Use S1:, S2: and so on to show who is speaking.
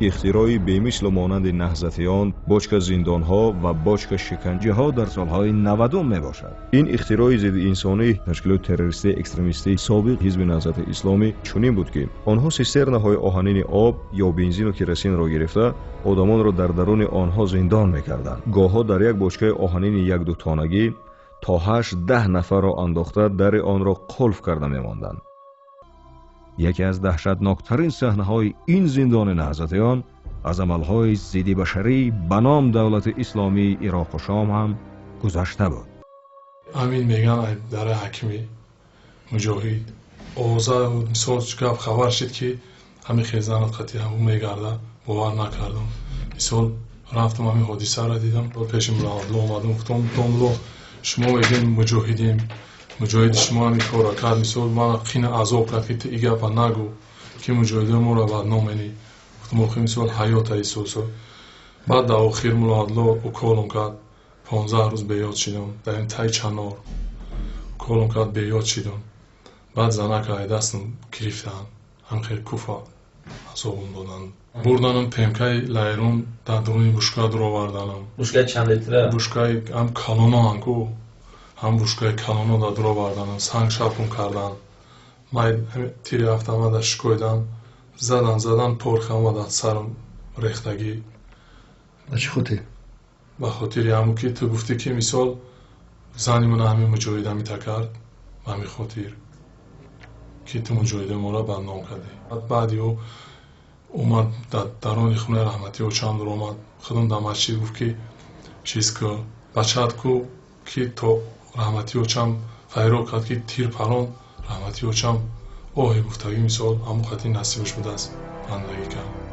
S1: Ихтирои бемислу монанди наҳзатиён бочка зиндонҳо ва бочка шиканҷаҳо дар солҳои 90 мебошад. Ин ихтирои зиддиинсонӣ ташкилоти террористии экстремистии собиқ Ҳизби Наҳзати Исломӣ чунин буд, ки онҳо систернаҳои оҳанини об ё бензину керосинро гирифта, одамонро дар даруни онҳо зиндон мекарданд. Гоҳҳо дар як бочкаи оҳанини якдутонагӣ то 8-10 нафарро андохта, дари онро қулф карда мемонданд. Яке аз даҳшатноктарин саҳнаҳои ин зиндони наҳзатиён аз амалҳои зиддибашарӣ ба ном Давлати Исломии Ироқу Шом ҳам гузашта буд.
S2: Амин меган дар ҳакими муҷоҳид овоза, мисол, гап хабар шид, ки ҳамин хезанат қатъи ҳамун мегарда, бовар накардам. Мисол, рафтам, ҳамин ҳодисаро дидам, пеши Мулла омадам, гуфтам: «Домло, шумо мегӯем муҷоҳидем, муҷоҳиди шумо ҳамин корро кард. Мисол, мана қина азоб кард, ки ту и гапа нагӯ, ки муҷоҳидои моро бадном менӣ». Гуфтам: «Охи, мисол, ҳаёта исосо». Баъд дар охир Мулла уколам кард, 15 рӯз беёд шидам. Дар ин таи чанор уколам кард, беёд шидам. Баъд занака ай дастам гирифтанд, ҳамхел куфа азобам доданд, бурданам пемкаи лайрон, дар дуруни бушка дуроварданам.
S3: Бушкаи чанд литра?
S2: Бушкаи ҳам калоно ку, ҳам бушкаи калоно дар дуроварданам, санг шапун кардан, май тири автомата шикоидан, задан, задан, порох омад сарам рехтагӣ.
S4: Ба чӣ хотир?
S2: Ба хотири ҳамун ки ту гуфтӣ, ки мисол, зани мана ҳамин муҷоҳид ҳамита кард, ба ҳамин хотир ки ту муҷоҳиди моро бадном кардӣ. Баъди ӯ омад дар дарони хонаи раҳматӣ очам омад, худам дар масҷид гуфт, ки чиз ку, бачаат ку, ки то раҳматӣ очам файрод кард, ки тир парон, раҳматӣ очам оҳе гуфтагӣ, мисол, ҳамон хати насибаш будааст, бандагӣ кард.